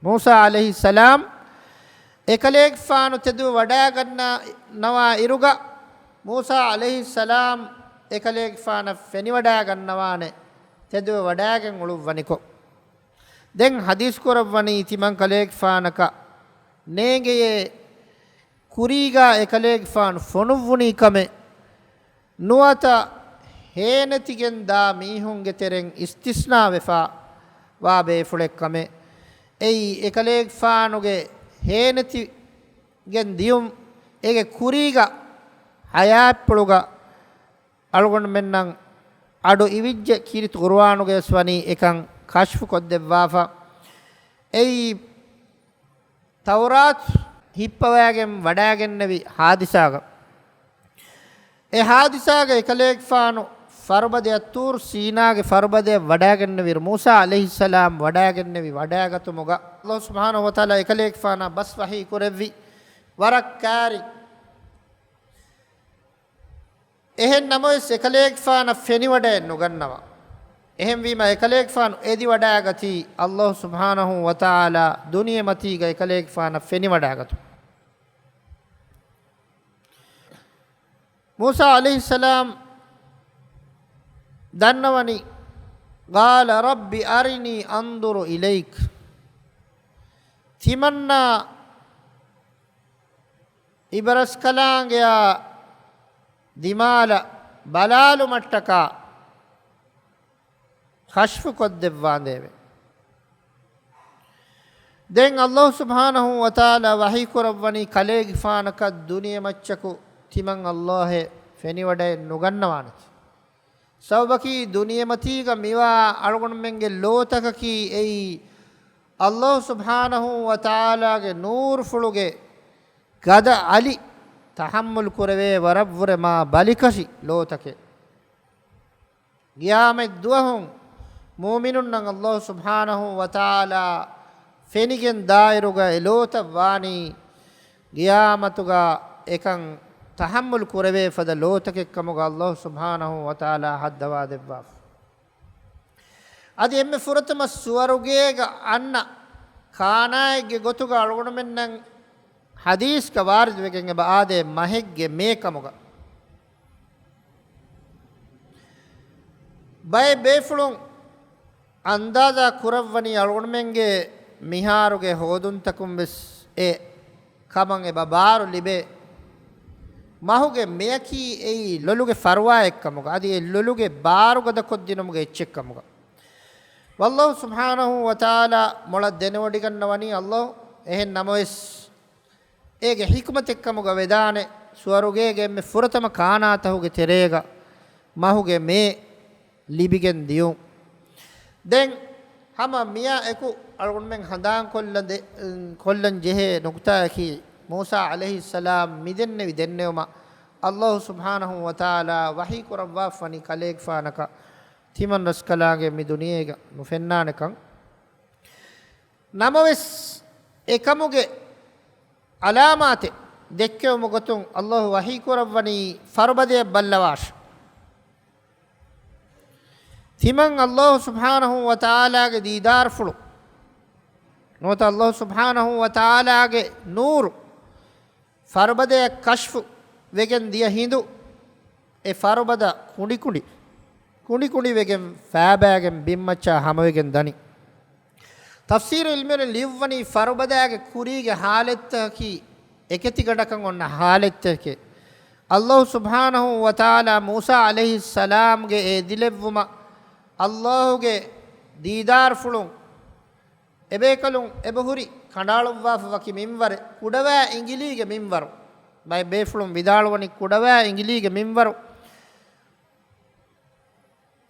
މޫސާ ޢަލައިހިއްސަލާމް އެކަލޭގެފާނު ތެދުވެ ވަޑާގަންނަވާ އިރުގަ، މޫސާ ޢަލައިހިއްސަލާމް އެކަލޭގެފާނަށް ފެނިވަޑާގަންނަވާނެ، ތެދުވެ ވަޑާގެން އުޅުއްވަނިކޮށް. ދެން ޙަދީޘް ކުރައްވަނީ ތިމަން ކަލޭގެފާނަކަށް ނޭނގެޔޭ ކުރީގާ އެކަލޭގެފާނު ފޮނުއްވުނީ ކަމެއް ނުވަތަ ހޭނެތިގެން ދާ މީހުންގެ ތެރެއިން އިސްތިސްނާވެފަ ވާ ބޭފުޅެއް ކަމެއް. އެއީ އެކަލޭގެފާނުގެ ހޭނެތިގެން ދިޔުން އޭގެ ކުރީގަ ޙަޔާތްޕުޅުގަ އަޅުގަނޑުމެންނަށް އަޑު އިވިއްޖެ ކީރިތި ޤުރުއާނުގައިވެސް ވަނީ އެކަން ކަޝްފު ކޮށްދެއްވާފަ. އެއީ ތައުރާތު ހިއްޕަވައިގެން ވަޑައިގެންނެވި ޙާދިސާގަ، އެ ޙާދިސާގަ އެކަލޭގެފާނު ފަރުބަދަޔަށް، ޠޫރު ސީނާގެ ފަރުބަދަޔަށް ވަޑައިގެންނެވިއިރު، މޫސާ ޢަލައިހިއްސަލާމް ވަޑައިގެންނެވި ވަޑައިގަތުމުގަ، ﷲ ސުބްޙާނަހޫ ވަތަޢާލާ އެކަލޭގެފާނާ ބަސް ވަޙީ ކުރެއްވި ވަރަށް ކާރި. އެހެން ނަމަވެސް، އެކަލޭގެފާނަށް ފެނިވަޑައެއް ނުގަންނަވާ. އެހެންވީމަ، އެކަލޭގެފާނު އެދިވަޑައިގަތީ ﷲ ސުބްޙާނަހޫ ވަތަޢާލާ ދުނިޔެމަތީގަ އެކަލޭގެފާނަށް ފެނިވަޑައިގަތުމަށް. މޫސާ ޢަލައިހިއްސަލާމް ދަންނަވަނީ، قَالَ رَبِّ أَرِنِي أَنْظُرْ إِلَيْكَ. ތިމަންނާ އިބަރަސްކަލާނގެއާ ދިމާލަށް ބަލާލުމަށްޓަކާ ކަޝްފުކޮށްދެއްވާނދޭވެ. ދެން ﷲ ސުބްޙާނަހޫ ވަތަޢާލާ ވަޙީކުރައްވަނީ ކަލޭގެފާނަކަށް ދުނިޔެމައްޗަކު ތިމަން ﷲ އެ ފެނިވަޑައެއް ނުގަންނަވާނެތި. ސަބަބަކީ ދުނިޔެމަތީގަ މިވާ އަޅުގަނޑުމެންގެ ލޯތަކަކީ އެއީ ﷲ ސުބްޙާނަހޫ ވަތަޢާލާގެ ނޫރުފުޅުގެ ގަދަ އަލި ތަޙައްމުލް ކުރެވޭ ވަރަށްވުރެ މާ ބަލިކަށި ލޯތަކެއް. ގިޔާމަތް ދުވަހު މުއުމިނުންނަށް ﷲ ސުބްޙާނަހޫ ވަތަޢާލާ ފެނިގެން ދާއިރުގަ އެ ލޯތައް ވާނީ ގިޔާމަތުގަ އެކަން ތަޙައްމުލް ކުރެވޭ ފަދަ ލޯތަކެއް ކަމުގަ ﷲ ސުބްޙާނަހޫ ވަތަޢާލާ ހައްދަވާ ދެއްވާފަ. އަދި އެންމެ ފުރަތަމަ ސުވަރުގޭގަ އަންނަ ކާނާއެއްގެ ގޮތުގަ އަޅުގަނޑުމެންނަށް ޙަދީޘްގަ ވާރިދުވެގެން އެބަ އާދޭ މަހެއްގެ މޭ ކަމުގަ. ބައެއް ބޭފުޅުން އަންދާޒާ ކުރައްވަނީ އަޅުގަނޑުމެންގެ މިހާރުގެ ހޯދުންތަކުން ވެސް އެ ކަމަށް އެބަ ބާރު ލިބޭ. މަހުގެ މެޔަކީ އެއީ ލޮލުގެ ފަރުވާއެއްކަމުގަ، އަދި އެ ލޮލުގެ ބާރު ގަދަކޮށްދިނުމުގެ އެއްޗެއްކަމުގަ. ވައްލާހު ސުބްޙާނަހު ވަތަޢާލާ މޮޅަށް ދެނެވޮޑިގަންނަވަނީ އައްލާހު. އެހެން ނަމަވެސް، އޭގެ ޙިކުމަތެއްކަމުގަ ވެދާނެ ސުވަރުގޭގެ އެންމެ ފުރަތަމަ ކާނާތަކުގެ ތެރޭގަ މަހުގެ މޭ ލިބިގެން ދިޔުން. ދެން ހަމަ މިޔާ އެކު އަޅުގަނޑުމެން ހަނދާން ކޮށްލަން ދެ-، ކޮށްލަން ޖެހޭ ނުކުތާއަކީ، މޫސާ ޢަލައިހިއްސަލާމް މިދެންނެވި ދެންނެވުމަށް އައްލާހު ސުބްޙާނަހު ވަތަޢާލާ ވަޙީ ކުރައްވާފަނި ކަލޭގެފާނަކަށް ތިމަން ރަސްކަލާނގެ މި ދުނިޔޭގަ ނުފެންނާނެކަން. ނަމަވެސް، އެކަމުގެ ޢަލާމާތެއް ދެއްކެވުމުގެ ގޮތުން އައްލާހު ވަޙީ ކުރައްވަނީ ފަރުބަދަޔަށް ބައްލަވާށި. ތިމަން އައްލާހު ސުބްޙާނަހު ވަތަޢާލާގެ ދީދާރުފުޅު ނުވަތަ އައްލާހު ސުބްޙާނަހު ވަތަޢާލާގެ ނޫރު ފަރުބަދަޔަށް ކަޝްފު ވެގެން ދިޔަ ހިނދު، އެ ފަރުބަދަ ކުނޑިކުނޑި، ކުނޑިކުނޑިވެގެން ފާބާގެން ބިންމައްޗާ ހަމަވެގެން ދަނީ. ތަފްސީރު ޢިލްމުވެރިން ލިޔުއްވަނީ ފަރުބަދާގެ ކުރީގެ ޙާލަތްތަކަކީ އެކެތިގަނޑަކަށް އޮންނަ ޙާލަތްތަކެއް. އައްލާހު ސުބްޙާނަހު ވަތަޢާލާ މޫސާ ޢަލައިހިއްސަލާމްގެ އެ އެދިލެއްވުމަށް އައްލާހުގެ ދީދާރުފުޅުން އެބޭކަލުން އެބަހުރި ކަނޑައަޅުއްވާފަ ވަކި މިންވަރެއް، ކުޑަވާ އިނގިލީގެ މިންވަރު. ބައެއް ބޭފުޅުން ވިދާޅުވަނީ ކުޑަވާ އިނގިލީގެ މިންވަރު.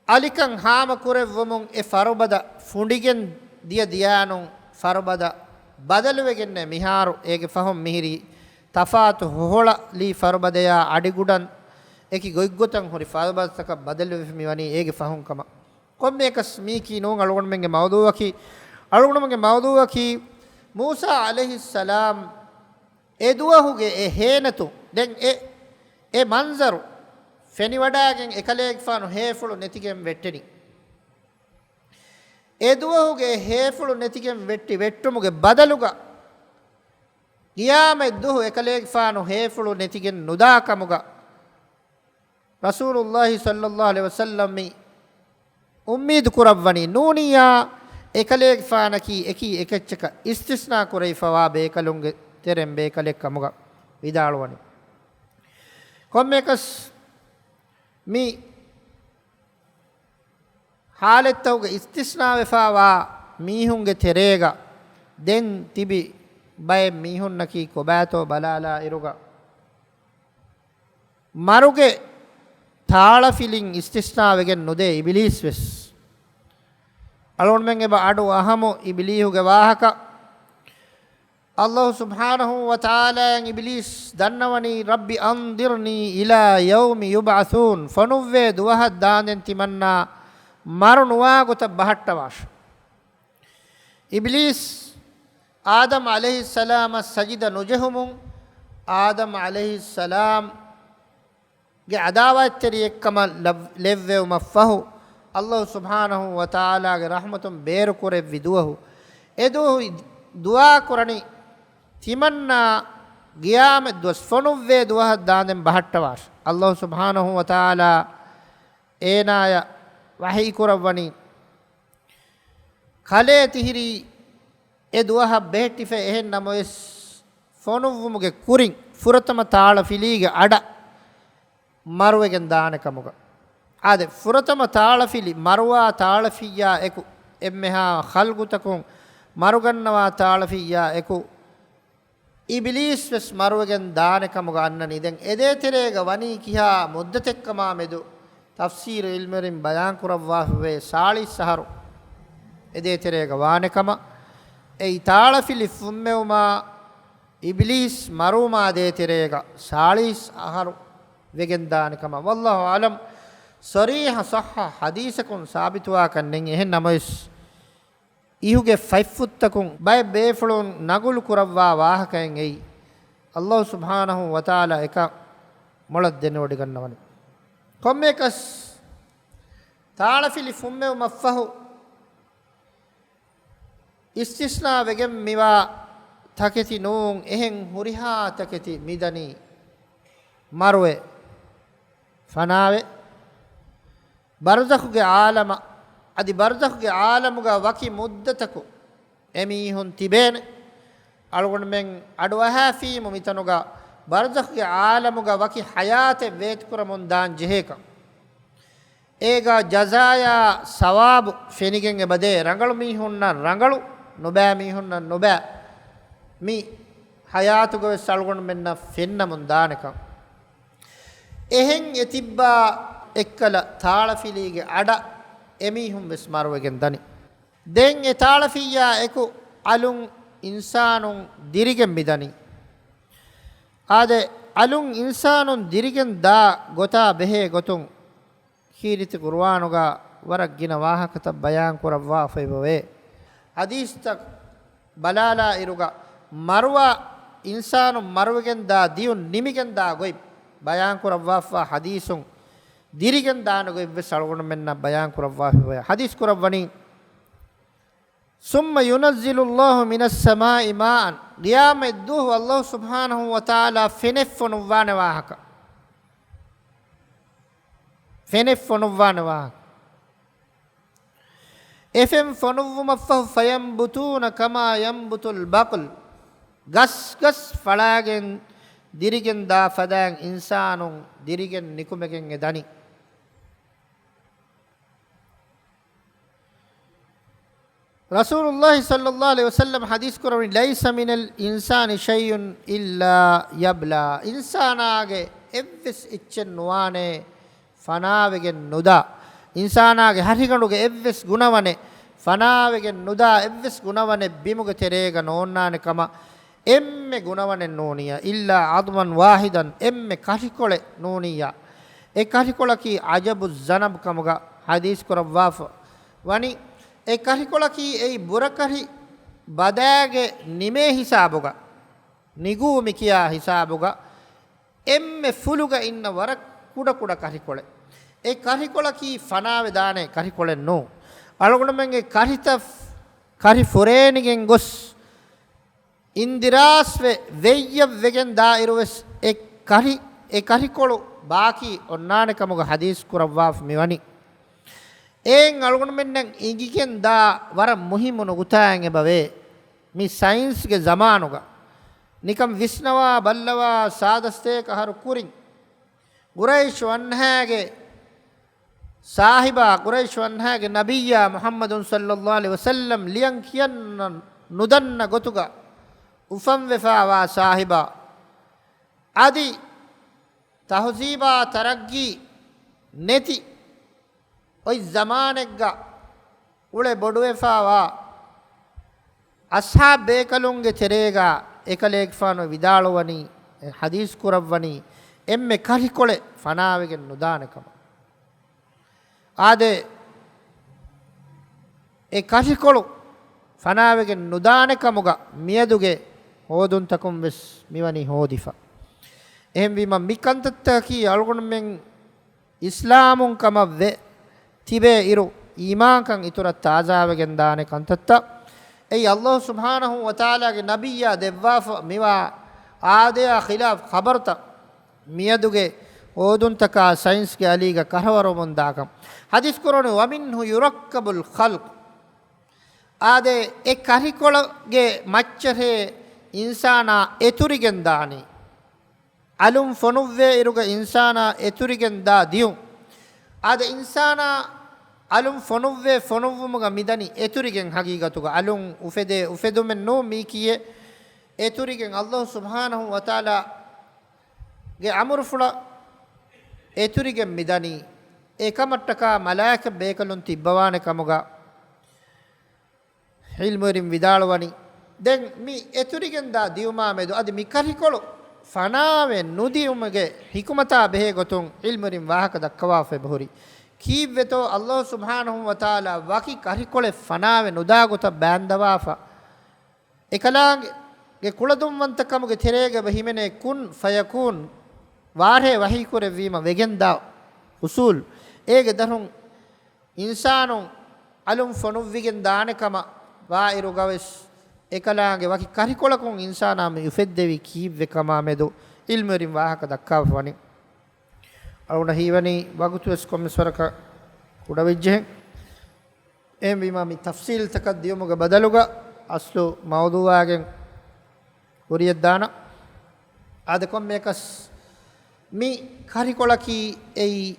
އަލިކަން ހާމަކުރެއްވުމުން އެ ފަރުބަދަ ފުނޑިގެން ދިޔަ ދިޔާނުން ފަރުބަދަ ބަދަލުވެގެންނޭ މިހާރު. އޭގެ ފަހުން މިހިރީ ތަފާތު ހޮހޮޅަލީ ފަރުބަދަޔާ އަޑިގުޑަން އެކި ގޮތްގޮތަށް ހުރި ފަރުބަދަތަކަށް ބަދަލުވެފަ މިވަނީ އޭގެ ފަހުން ކަމަށް. ކޮންމެއަކަސް މީކީ ނޫން އަޅުގަނޑުމެންގެ މައުޟޫޢަކީ، އަޅުގަނޑުމެންގެ މައުޟޫޢަކީ މޫސާ ޢަލައިހިއްސަލާމް އެ ދުވަހުގެ އެ ހޭނަތު، ދެން އެ، އެ މަންޒަރު ފެނިވަޑާގެން އެކަލޭގެފާނު ހޭފުޅު ނެތިގެން ވެއްޓެނީ. އެ ދުވަހުގެ އެ ހޭފުޅު ނެތިގެން ވެއްޓި ވެއްޓުމުގެ ބަދަލުގަ ޤިޔާމަތް ދުވަހު އެކަލޭގެފާނު ހޭފުޅު ނެތިގެން ނުދާ ކަމުގަ ރަސޫލުﷲ ޞައްލަﷲ ޢަލައިހި ވަސައްލަމް މި އުއްމީދު ކުރައްވަނީ. ނޫނިއްޔާ އެކަލޭގެފާނަކީ އެކީ އެކެއްޗަކަށް އިސްތިސްނާ ކުރެވިފަވާ ބޭކަލުންގެ ތެރެއިން ބޭކަލެއް ކަމުގަ ވިދާޅުވަނީ. ކޮންމެއަކަސް މި ޙާލަތްތަކުގެ އިސްތިސްނާވެފަވާ މީހުންގެ ތެރޭގަ ދެން ތިބި ބައެއް މީހުންނަކީ ކޮބާތޯ ބަލާލާ އިރުގަ، މަރުގެ ތާޅަފިލިން އިސްތިސްނާވެގެން ނުދޭ އިބިލީސް ވެސް. އަޅުގަނޑުމެން އެބަ އަޑު އަހަމު އިބިލީހުގެ ވާހަކަ. އައްލާހު ސުބްޙާނަހު ވަތަޢާލާއަށް އިބިލީސް ދަންނަވަނީ، "رب أنظرني إلى يوم يبعثون." ފޮނުއްވޭ ދުވަހަށް ދާނދެން ތިމަންނާ މަރު ނުވާ ގޮތަށް ބަހައްޓަވާށި. އިބިލީސް އާދަމް ޢަލައިހިއްސަލާމަށް ސަޖިދަ ނުޖެހުމުން، އާދަމް ޢަލައިހިއްސަލާމްގެ ޢަދާވާތްތެރިއެއްކަމަށް ލައް-، ލެއްވެވުމަށްފަހު، އައްލާހު ސުބްޙާނަހު ވަތަޢާލާގެ ރަޙްމަތުން ބޭރުކުރެއްވި ދުވަހު، އެ ދުވަހު ދުޢާ ކުރަނީ، ތިމަންނާ ޤިޔާމަތް ދުވަސް ފޮނުއްވޭ ދުވަހަށް ދާނދެން ބަހައްޓަވާށި. އައްލާހު ސުބްޙާނަހު ވަތަޢާލާ އޭނާޔަށް ވަޙީ ކުރައްވަނީ، ކަލޭ ތިހިރީ އެ ދުވަހަށް ބެހެއްޓިފަ. އެހެން ނަމަވެސް، ފޮނުއްވުމުގެ ކުރިން ފުރަތަމަ ތާޅަފިލީގެ އަޑަށް މަރުވެގެން ދާނެ ކަމުގަ. އާދެ، ފުރަތަމަ ތާޅަފިލި މަރުވާ ތާޅަފިއްޔާ އެކު، އެންމެހާ ޚަލްޤުތަކުން މަރުގަންނަވާ ތާޅަފިއްޔާ އެކު، އިބިލީސް ވެސް މަރުވެގެން ދާނެ ކަމުގަ އަންނަނީ. ދެން އެ ދޭތެރޭގަ ވަނީ ކިހާ މުއްދަތެއްކަމާ މެދު ތަފްސީރު ޢިލްމުވެރިން ބަޔާން ކުރައްވާފަވޭ، ސާޅީސް އަހަރު އެ ދޭތެރޭގަ ވާނެ ކަމަށް. އެއީ ތާޅަފިލި ފުންމެވުމާ އިބިލީސް މަރުވުމާ ދޭތެރޭގަ ސާޅީސް އަހަރު ވެގެން ދާނެ ކަމަށް. ވައްލާހު އަޢްލަމް، ޞަރީޙަ ޞައްޙަ ޙަދީޘަކުން ސާބިތުވާކަށް ނެތް. އެހެން ނަމަވެސް، އިހުގެ ފަތްފުށްތަކުން ބައެއް ބޭފުޅުން ނަގުލު ކުރައްވާ ވާހަކައެއް އެއީ. އައްލާހު ސުބްޙާނަހު ވަތަޢާލާ އެކަން މޮޅަށް ދެނެވޮޑިގަންނަވަނީ. ކޮންމެއަކަސް، ތާޅަފިލި ފުންމެވުމަށްފަހު އިސްތިސްނާ ވެގެން މިވާ ތަކެތި ނޫން، އެހެން ހުރިހާ ތަކެތި މިދަނީ މަރުވެ، ފަނާވެ، ބަރުޒަޚުގެ ޢާލަމަށް އަދި ބަރްޒަޚުގެ ޢާލަމުގަ ވަކި މުއްދަތަކު އެމީހުން ތިބޭނެ. އަޅުގަނޑުމެން އަޑުއަހާފީމު މިތަނުގަ ބަރްޒަޚުގެ ޢާލަމުގަ ވަކި ޙަޔާތެއް ވޭތުކުރަމުން ދާން ޖެހޭކަން. އޭގަ ޖަޒާޔާ ސަވާބު ފެނިގެން އެބަދޭ. ރަނގަޅު މީހުންނަށް ރަނގަޅު، ނުބައި މީހުންނަށް ނުބައި. މި ޙަޔާތުގަވެސް އަޅުގަނޑުމެންނަށް ފެންނަމުން ދާނެކަން. އެހެން އެތިއްބާ އެއްކަލަ ތާޅަފިލީގެ އަޑަށް އެމީހުން ވެސް މަރުވެގެން ދަނީ. ދެން އެ ތާޅަފިއްޔާ އެކު އަލުން އިންސާނުން ދިރިގެން މިދަނީ. އާދެ، އަލުން އިންސާނުން ދިރިގެން ދާ ގޮތާ ބެހޭ ގޮތުން ކީރިތި ޤުރުއާނުގަ ވަރަށް ގިނަ ވާހަކަތައް ބަޔާން ކުރައްވާފައިވޭ. ޙަދީޘްތައް ބަލާލާ އިރުގަ މަރުވާ އިންސާނުން މަރުވެގެން ދާ ދިޔުން ނިމިގެން ދާ ގޮތް ބަޔާން ކުރައްވާފާ ޙަދީޘުން ދިރިގެން ދާނެ ގޮތްވެސް އަޅުގަނޑުމެންނަށް ބަޔާން ކުރައްވާފައިވޭ. ޙަދީޘް ކުރައްވަނީ، ثم ينزل الله من السماء ماء، ޤިޔާމަތް ދުވަހު ﷲ ސުބްޙާނަހޫ ވަތަޢާލާ ފެނެއް ފޮނުއްވާނެ ވާހަކަ. ފެނެއް ފޮނުއްވާނެ ވާހަކަ. އެފެން ފޮނުއްވުމަށްފަހު، فينبتون كما ينبت البقل، ގަސް ގަސް ފަޅާގެން ދިރިގެން ދާ ފަދައިން އިންސާނުން ދިރިގެން ނިކުމެގެން އެ ދަނީ. ރަސޫލުﷲ ޞައްލަﷲ ޢަލައިހި ވަސައްލަމަ ޙަދީޘް ކުރައްވަނީ، ليس من الإنسان شيء إلا يبلى، އިންސާނާގެ އެއްވެސް އެއްޗެއް ނުވާނެ ފަނާވެގެން ނުދާ. އިންސާނާގެ ހަށިގަނޑުގެ އެއްވެސް ގުނަވަނެއް ފަނާވެގެން ނުދާ، އެއްވެސް ގުނަވަނެއް ބިމުގެ ތެރޭގަ ނޯންނާނެ ކަމަށް އެންމެ ގުނަވަނެއް ނޫނިއްޔާ، إلا عظما واحدا، އެންމެ ކަށިކޮޅެއް ނޫނިއްޔާ. އެ ކަށިކޮޅަކީ عجب الذنب ކަމުގަ ޙަދީޘް ކުރައްވާފަ ވަނީ. އެ ކަށިކޮޅަކީ އެއީ ބުރަކަށި ބަދާގެ ނިމޭ ހިސާބުގަ، ނިގޫ މިކިޔާ ހިސާބުގަ އެންމެ ފުލުގަ އިންނަ ވަރަށް ކުޑަކުޑަ ކަށިކޮޅެއް. އެ ކަށިކޮޅަކީ ފަނާވެދާނެ ކަށިކޮޅެއް ނޫން. އަޅުގަނޑުމެންގެ ކަށިތައް، ކަށި ފުރޭނިގެން ގޮސް، އިންދިރާސްވެ ވެއްޔަށް ވެގެން ދާއިރުވެސް އެ ކަށި، އެ ކަށިކޮޅު ބާކީ އޮންނާނެ ކަމުގަ ޙަދީޘް ކުރައްވާފަ މިވަނީ. އެއިން އަޅުގަނޑުމެންނަށް އިނގިގެން ދާ ވަރަށް މުހިއްމު ނުކުތާއެއް އެބަވޭ. މި ސައިންސްގެ ޒަމާނުގަ ނިކަން ވިސްނަވާ ބައްލަވާ ސާދަ ސަތޭކަ އަހަރު ކުރިން ޤުރައިޝް ވަންހާގެ ސާހިބާ، ޤުރައިޝް ވަންހާގެ ނަބިއްޔާ މުޙައްމަދު ޞައްލަﷲ ޢަލައިހި ވަސައްލަމަ ލިޔަން ކިޔަން ނުދަންނަ ގޮތުގަ އުފަންވެފާވާ ސާހިބާ، އަދި ތަހުޒީބާ ތަރައްގީ ނެތި އޮތް ޒަމާނެއްގަ އުޅެ ބޮޑުވެފާވާ އަޞްޙާބް ބޭކަލުންގެ ތެރޭގަ އެކަލޭގެފާނު ވިދާޅުވަނީ، ޙަދީޘް ކުރައްވަނީ އެންމެ ކަށިކޮޅެއް ފަނާވެގެން ނުދާނެ ކަމަށް. އާދެ، އެ ކަށިކޮޅު ފަނާވެގެން ނުދާނެ ކަމުގަ މިއަދުގެ ހޯދުންތަކުން ވެސް މިވަނީ ހޯދިފަ. އެހެންވީމަ، މި ކަންތައްތަކަކީ އަޅުގަނޑުމެން އިސްލާމުން ކަމަށް ވެ ތިބޭ އިރު، އީމާންކަން އިތުރަށް ތާޒާވެގެން ދާނެ ކަންތައްތައް. އެއީ ﷲ ސުބްޙާނަހޫ ވަތަޢާލާގެ ނަބިއްޔާ ދެއްވާފަ މިވާ އާދަޔާ ޚިލާފް ޚަބަރުތައް މިއަދުގެ ހޯދުންތަކާ ސައިންސްގެ އަލީގަ ކަށަވަރުވަމުން ދާކަން. ޙަދީޘް ކުރައްވަނީ، ومنه يركب الخلق. އާދެ، އެ ކަށިކޮޅުގެ މައްޗަށޭ އިންސާނާ އެތުރިގެން ދާނީ. އަލުން ފޮނުއްވޭ އިރުގަ އިންސާނާ އެތުރިގެން ދާ ދިޔުން. އާދެ، އިންސާނާ އަލުން ފޮނުއްވޭ ފޮނުއްވުމުގަ މިދަނީ އެތުރިގެން. ޙަޤީޤަތުގަ އަލުން އުފެދޭ އުފެދުމެއް ނޫން މީކީއެއް. އެތުރިގެން ﷲ ސުބްޙާނަހޫ ވަތަޢާލާގެ އަމުރުފުޅަށް އެތުރިގެން މިދަނީ. އެކަމަށްޓަކާ މަލާއިކަ ބޭކަލުން ތިއްބަވާނެ ކަމުގަ ޢިލްމުވެރިން ވިދާޅުވަނީ، ދެން މި އެތުރިގެން ދާ ދިޔުމާ މެދު އަދި މި ކަށިކޮޅު ފަނާވެ ނުދިޔުމުގެ ޙިކުމަތާ ބެހޭ ގޮތުން ޢިލްމުވެރިން ވާހަކަ ދައްކަވާފަ އެބަހުރި. ކީއްވެތޯ ﷲ ސުބްޙާނަހޫ ވަތަޢާލާ ވަކި ކަށިކޮޅެއް ފަނާވެ ނުދާ ގޮތަށް ބާންދަވާފަ. އެކަލާނގެ ގެ ކުޅަދުންވަންތަކަމުގެ ތެރޭގަ އެބަ ހިމެނޭ ކުން ފަޔަކޫން ވާހަކަ ވަޙީ ކުރެއްވީމަ ވެގެންދާ އުޞޫލް. އޭގެ ދަށުން އިންސާނުން އަލުން ފޮނުއްވިގެން ދާނެ ކަމަށް ވާއިރުގަވެސް، އެކަލާނގެ ވަކި ކަށިކޮޅަކުން އިންސާނާ މި އުފެއްދެވީ ކީއްވެ ކަމާ މެދު ޢިލްމުވެރިން ވާހަކަ ދައްކާފަ ވަނީ. އަޅުގަނޑަށް ހީވަނީ ވަގުތުވެސް ކޮންމެސް ވަރަކަށް ކުޑަވެއްޖެހެން. އެހެންވީމާ، މި ތަފްސީލްތަކަށް ދިޔުމުގެ ބަދަލުގަ އަސްލު މައުޟޫޢާގެން ކުރިޔަށްދާނަން. އާދެ، ކޮންމެއަކަސް މި ކަރިކޮޅަކީ އެއީ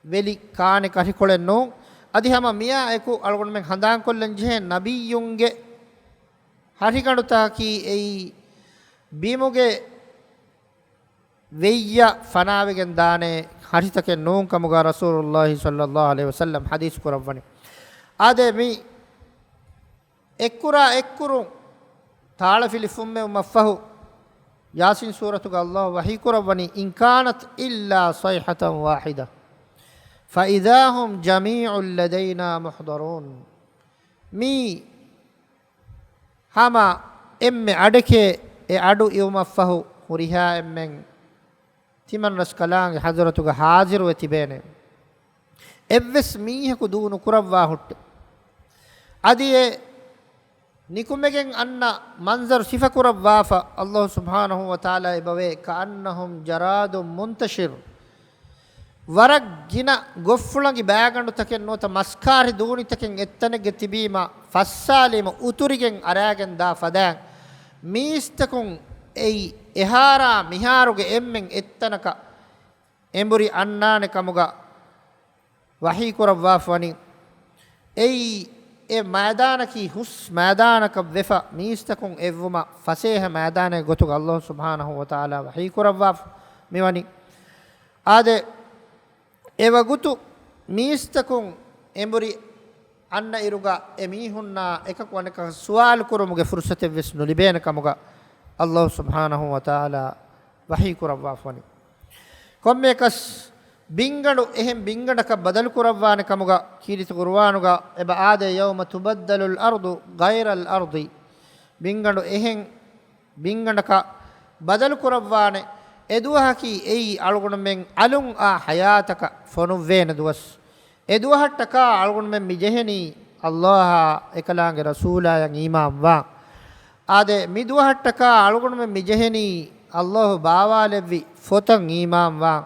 ވެލި ކާނެ ކަރިކޮޅެއް ނޫން. އަދި ހަމަ މިއާ އެކު އަޅުގަނޑުމެން ހަނދާންކޮށްލަން ޖެހޭ ނަބިއްޔުންގެ ހަށިގަނޑުތަކަކީ އެއީ ބިމުގެ ވެއްޔަށް ފަނާވެގެން ދާނެ ހަށިތަކެއް ނޫން ކަމުގަ ރަސޫލުﷲ ޞައްލަﷲ ޢަލައިހި ވަސައްލަމް ޙަދީޘް ކުރައްވަނީ. އާދެ، މި އެއްކުރާ އެއްކުރުން ތާޅަފިލި ފުންމެވުމަށްފަހު، ޔާސީން ސޫރަތުގަ ﷲ ވަޙީ ކުރައްވަނީ، "إن كانت إلا صيحة واحدة فإذا هم جميع لدينا محضرون." މީ ހަމަ އެންމެ އަޑެކޭ. އެ އަޑު އިވުމަށްފަހު ހުރިހާ އެންމެން ތިމަންރަސްކަލާނގެ ޙަޟްރަތުގަ ޙާޟިރުވެ ތިބޭނެ. އެއްވެސް މީހަކު ދޫ ނުކުރައްވާ ހުއްޓެ. އަދި އެ ނިކުމެގެން އަންނަ މަންޒަރު ސިފަކުރައްވާފަ، ﷲ ސުބްޙާނަހޫ ވަތަޢާލާ އެބަވޭ، "كأنهم جراد منتشر." ވަރަށް ގިނަ ގޮށްފުޅަނގި ބާގަނޑުތަކެއް ނުވަތަ މަސްކާރި ދޫނިތަކެއް އެއްތަނެއްގަ ތިބީމަ، ފައްސާލީމަ އުތުރިގެން އަރާގެން ދާ ފަދައިން، މީސްތަކުން އެއީ އެހާރާ މިހާރުގެ އެންމެން އެއްތަނަކަށް އެނބުރި އަންނާނެ ކަމުގަ ވަޙީކުރައްވާފަވަނީ. އެއީ އެ މައިދާނަކީ ހުސް މައިދާނަކަށް ވެފަ، މީސްތަކުން އެއްވުމަށް ފަސޭހަ މައިދާނެއް ގޮތުގަ ﷲ ސުބްޙާނަހޫ ވަތަޢާލާ ވަޙީކުރައްވާފަ މިވަނީ. އާދެ، އެވަގުތު މީސްތަކުން އެނބުރި އަންނަ އިރުގަ އެ މީހުންނާ އެކަކު އަނެކަކަށް ސުވާލު ކުރުމުގެ ފުރުޞަތެއްވެސް ނުލިބޭނެ ކަމުގަ ﷲ ސުބްޙާނަހޫ ވަތަޢާލާ ވަޙީކުރައްވާފަވަނީ. ކޮންމެއަކަސް ބިންގަނޑު އެހެން ބިންގަނޑަކަށް ބަދަލުކުރައްވާނެ ކަމުގަ ކީރިތި ޤުރުއާނުގަ އެބަ އާދޭ، "يوم تبدل الأرض غير الأرض." ބިންގަނޑު އެހެން ބިންގަނޑަކަށް ބަދަލުކުރައްވާނެ. އެދުވަހަކީ އެއީ އަޅުގަނޑުމެން އަލުން އާ ޙަޔާތަކަށް ފޮނުއްވޭނެ ދުވަސް. އެދުވަހަށްޓަކާ އަޅުގަނޑުމެން މިޖެހެނީ ﷲ އާ އެކަލާނގެ ރަސޫލާޔަށް އީމާންވާން. އާދެ، މިދުވަހަށްޓަކާ އަޅުގަނޑުމެން މިޖެހެނީ ﷲ ބާވާލެއްވި ފޮތަށް އީމާންވާން.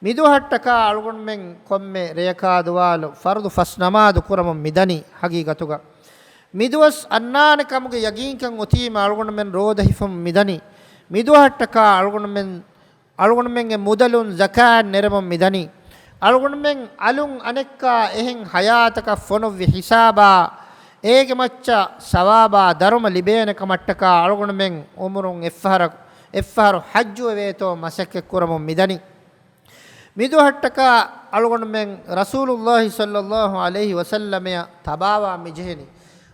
މިދުވަހަށްޓަކާ އަޅުގަނޑުމެން ކޮންމެ ރެޔަކާ ދުވާލު ފަރުޟު ފަސް ނަމާދު ކުރަމުން މިދަނީ ހަގީގަތުގަ. މިދުވަސް އަންނާނެ ކަމުގެ ޔަގީންކަން އޮތީމަ އަޅުގަނޑުމެން ރޯދަ ހިފަމުން މިދަނީ. މިދުވަހަށްޓަކާ އަޅުގަނޑުމެން، އަޅުގަނޑުމެންގެ މުދަލުން ޒަކާތް ނެރެމުން މިދަނީ. އަޅުގަނޑުމެން އަލުން އަނެއްކާ އެހެން ޙަޔާތަކަށް ފޮނުއްވި ޙިސާބާ، އޭގެ މައްޗަށް ސަވާބާ ދަރުމަ ލިބޭނެ ކަމަށްޓަކާ އަޅުގަނޑުމެން ޢުމުރުން އެއްފަހަރަކު، އެއްފަހަރު ޙައްޖުވެވޭތޯ މަސައްކަތް ކުރަމުން މިދަނީ. މިދުވަހަށްޓަކާ އަޅުގަނޑުމެން ރަސޫލުﷲ ޞައްލަﷲ ޢަލައިހި ވަސައްލަމަޔަށް ތަބާވާ މިޖެހެނީ.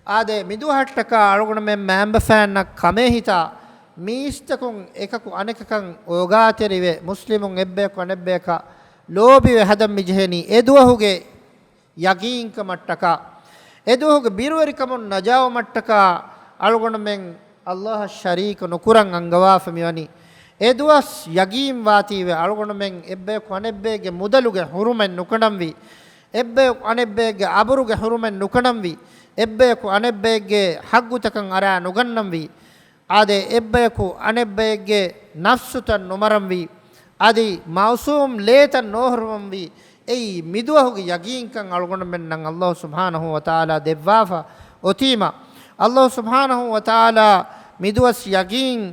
އާދެ، މިދުވަހަށްޓަކާ އަޅުގަނޑުމެން މައިންބަފައިންނަށް ކަމޭހިތާ މީސްތަކުން އެކަކު އަނެކަކަށް އޯގާތެރިވެ، މުސްލިމުން އެއްބަޔަކު އަނެއްބަޔަކަށް ލޯބިވެ ހަދަން މިޖެހެނީ. އެދުވަހުގެ ޔަގީންކަމަށްޓަކާ، އެދުވަހުގެ ބިރުވެރިކަމުން ނަޖާވުމަށްޓަކާ އަޅުގަނޑުމެން ﷲ އަށް ޝަރީކު ނުކުރަން އަންގަވާފަ މިވަނީ. އެދުވަސް ޔަގީންވާތީވެ އަޅުގަނޑުމެން އެއްބަޔަކު އަނެއްބައެއްގެ މުދަލުގެ ޙުރުމަތް ނުކަނޑަންވީ، އެއްބަޔަކު އަނެއްބައެއްގެ އަބުރުގެ ޙުރުމަތް ނުކަނޑަންވީ، އެއްބަޔަކު އަނެއްބައެއްގެ ޙައްޤުތަކަށް އަރާ ނުގަންނަންވީ. އާދެ، އެއްބަޔަކު އަނެއްބައެއްގެ ނަފްސުތައް ނުމަރަންވީ، އަދި މައުޞޫމް ލޭތައް ނޯހުރުވަންވީ. އެއީ މިދުވަހުގެ ޔަގީންކަން އަޅުގަނޑުމެންނަށް ﷲ ސުބްޙާނަހޫ ވަތަޢާލާ ދެއްވާފަ އޮތީމަ، ﷲ ސުބްޙާނަހޫ ވަތަޢާލާ މިދުވަސް ޔަގީން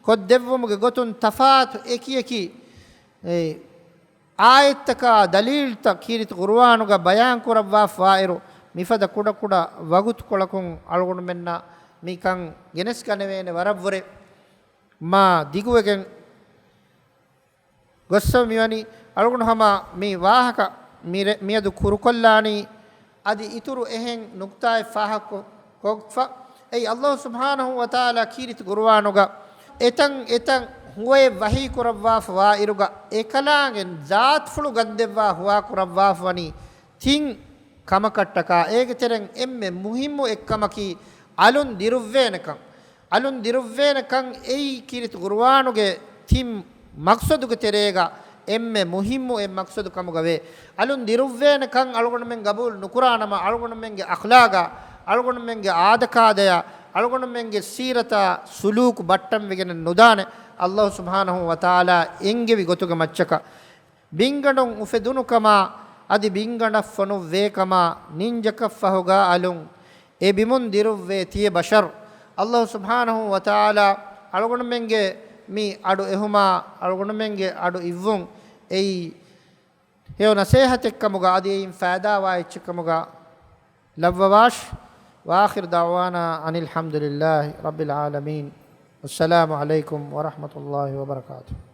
ކޮށްދެއްވުމުގެ ގޮތުން ތަފާތު އެކިއެކި، އެ، އާޔަތްތަކާ ދަލީލްތައް ކީރިތި ޤުރުއާނުގަ ބަޔާން ކުރައްވާފަވާއިރު، މިފަދަ ކުޑަކުޑަ ވަގުތުކޮޅަކުން އަޅުގަނޑުމެންނަށް މިކަން ގެނެސްގަނެވޭނެ ވަރަށްވުރެ. މާ ދިގުވެގެން ގޮއްސަވަ މިވަނީ. އަޅުގަނޑު ހަމަ މި ވާހަކަ މިރެ-، މިއަދު ކުރުކޮށްލާނީ، އަދި އިތުރު އެހެން ނުކްތާއެއް ފާހަގަކޮށްފަ. އެއީ، ﷲ ސުބްޙާނަހޫ ވަތަޢާލާ ކީރިތި ޤުރުއާނުގަ އެތަން އެތަން ހުވައެއް ވަޙީ ކުރައްވާފަ ވާއިރުގަ، އެކަލާނގެ ޒާތުފުޅު ގަންދެއްވާ ހުވާ ކުރައްވާފަ ވަނީ ތިން ކަމަކަށްޓަކާ. އޭގެ ތެރެއިން އެންމެ މުހިއްމު އެއްކަމަކީ އަލުން ދިރުއްވޭނެކަން. އަލުން ދިރުއްވޭނެކަން އެއީ ކީރިތި ޤުރުއާނުގެ ތިން މަޤްޞަދުގެ ތެރޭގަ އެންމެ މުހިއްމު އެއް މަޤްޞަދު ކަމުގަ ވޭ. އަލުން ދިރުއްވޭނެކަން އަޅުގަނޑުމެން ގަބޫލު ނުކުރާނަމަ، އަޅުގަނޑުމެންގެ އަޚްލާގާ، އަޅުގަނޑުމެންގެ އާދަކާދަޔާ، އަޅުގަނޑުމެންގެ ސީރަތާ ސުލޫކު ބައްޓަންވެގެނެއް ނުދާނެ. ﷲ ސުބްޙާނަހޫ ވަތަޢާލާ އެންގެވި ގޮތުގެ މައްޗަކަށް ބިންގަނޑުން އުފެދުނު ކަމާ، އަދި ބިންގަނޑަށް ފޮނުއްވޭ ކަމާ ނިންޖަކަށްފަހުގާ އަލުން އެ ބިމުން ދިރުއްވޭ ތިޔަ ބަޝަރު. އައްލާހު ސުބްޙާނަހު ވަތަޢާލާ އަޅުގަނޑުމެންގެ މި އަޑު އެހުމާ، އަޅުގަނޑުމެންގެ އަޑު އިއްވުން އެއީ ހެޔޮ ނަސޭހަތެއްކަމުގަ އަދި އެއިން ފައިދާވާ އެއްޗެއްކަމުގަ ލައްވަވާށި. وآخر دعوانا أن الحمد لله رب العالمين. والسلام عليكم ورحمة الله وبركاته.